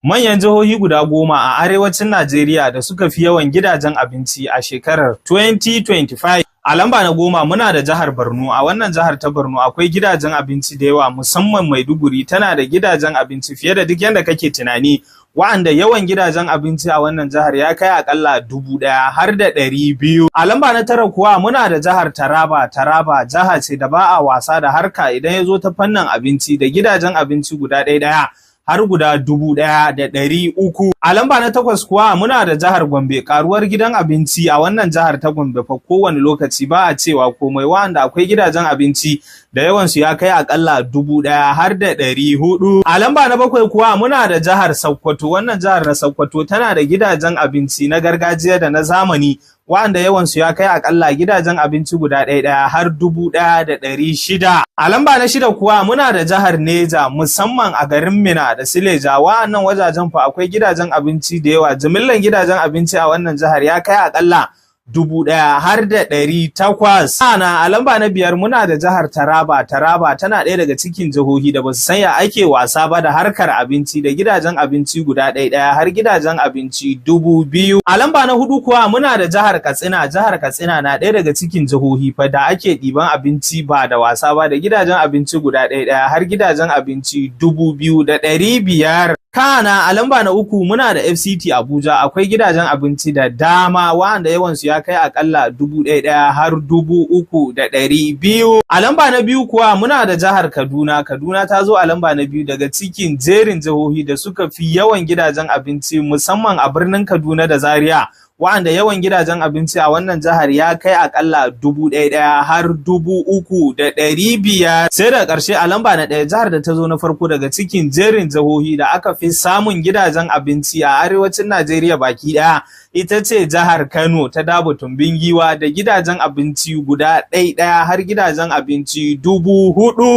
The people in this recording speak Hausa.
Manyan jihohi guda 10 a arewacin Najeriya da suka fi yawan gidajen abinci a shekarar 2025. A lamba na 10 muna da jihar Borno. A wannan jihar ta Borno akwai gidajen abinci da yawa, musamman Maiduguri tana da gidajen abinci fiye da duk yadda kake tunani. Wa'anda yawan gidajen abinci a wannan jihar ya kai akalla 1200. A lamba na 9 kuwa muna da jihar Taraba. Taraba jiha ce da ba a wasa da harka idan ya zo ta fannin abinci, da gidajen abinci guda ɗaya ɗaya har guda 1300. A lamba na 8 kuwa muna da jihar Gombe. Karuwar gidan abinci a wannan jihar ta Gombe fa kowane lokaci ba a cewa komai, wa'anda akwai gidajen abinci da yawansu ya kai akalla 1400. A lamba na 7 kuwa muna da jihar Sokoto. Wannan jihar na Sokoto tana da gidajen abinci na gargajiya da na zamani, wa'anda yawansu ya kai akalla gidajen abinci guda ɗaya ɗaya har 1600. A lamba na 6 kuwa muna da jihar Neja, musamman a garin Minna da Suleja. Wa'annan wajajen fa akwai gidajen abinci da yawa. Jimillan gidajen abinci a wannan jihar ya kai akalla 1800. Ana a lamba na 5 muna da jihar Taraba. Taraba tana ɗaya daga cikin jihohi da basu sanya ake wasa ba da harkar abinci, da gidajen abinci guda ɗaya ɗaya har gidajen abinci 2000. A lamba na 4 kuwa muna da jihar Katsina. Jihar Katsina na ɗaya daga cikin jihohi fa da ake ɗiban abinci ba da wasa ba, da gidajen abinci guda ɗaya ɗaya har gidajen abinci 2500. Kana a lamba na 3 muna da FCT Abuja. Akwai gidajen abinci da dama wa'anda yawansu ya kai akalla 1000 har 3200. A lamba na 2 kuwa muna da jihar Kaduna. Kaduna ta zo a lamba na 2 daga cikin jerin jihohi da suka fi yawan gidajen abinci, musamman a birnin Kaduna da Zaria, wa'anda yawan gidajen abinci a wannan jihar ya kai akalla 1000 har 3500. Sai daga ƙarshe a lamba na 1, jihar da ta zo na farko daga cikin jerin jihohi da aka fi samun gidajen abinci a arewacin Najeriya baki ɗaya, ita ce jihar Kano ta Dabo Tumbin Giwa, da gidajen abinci guda ɗaya ɗaya har gidajen abinci 4000.